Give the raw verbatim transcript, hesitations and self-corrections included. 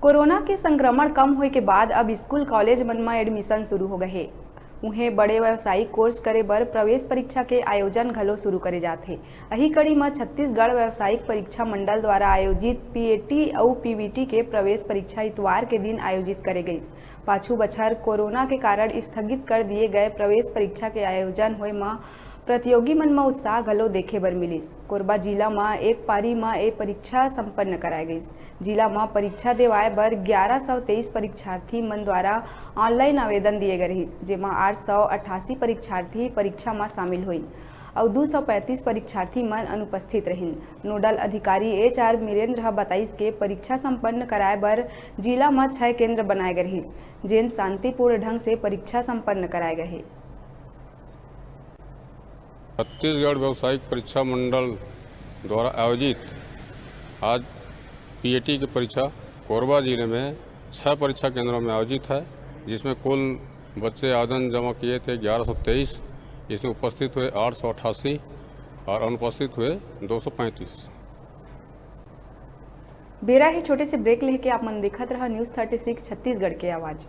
Corona के संक्रमण कम होए के बाद अब स्कूल, कॉलेज मन म एडमिशन शुरू हो गए हे। उहें, बड़े व्यावसायिक कोर्स करे बर प्रवेश परीक्षा के आयोजन घलो शुरू करे जात हे। अही कड़ी म छत्तीसगढ़ व्यावसायिक परीक्षा मंडल द्वारा आयोजित पीएटी अउ पीवीटी के प्रवेश परीक्षा इतवार के दिन आयोजित करे गइस। पाछू बछर कोरोना के कारण स्थगित कर दिए गए प्रवेश परीक्षा के आयोजन होए म प्रतियोगी मन म उत्साह घलो देखे बर मिलिस। कोरबा जिला म एक पारी म ए परीक्षा संपन्न कराए गइस। जिला म परीक्षा देवाए बर ग्यारह सौ तेईस परीक्षार्थी मन द्वारा ऑनलाइन आवेदन दिए गए रहिस, जेमा आठ सौ अट्ठासी परीक्षार्थी परीक्षा म शामिल होइन अउ दू सौ पैंतीस परीक्षार्थी मन अनुपस्थित रहिन। नोडल अधिकारी एच आर वीरेंद्र ह बताइस के परीक्षा संपन्न कराए बर जिला म छह केंद्र बनाए गए रहिस, जेन शांतिपूर्ण ढंग से परीक्षा संपन्न कराए गए हे। छत्तीसगढ़ व्यावसायिक परीक्षा मंडल द्वारा आयोजित आज पीएटी की परीक्षा कोरबा जिले में छह परीक्षा केंद्रों में आयोजित है, जिसमें कुल बच्चे आवेदन जमा किए थे ग्यारह सौ तेईस, इसमें उपस्थित हुए आठ सौ अट्ठासी और अनुपस्थित हुए दो सौ पैंतीस। बेरा हे छोटे से ब्रेक लेके, आप मन देखत रहा न्यूज़ थर्टी सिक्स छत्तीसगढ़ के आवाज़।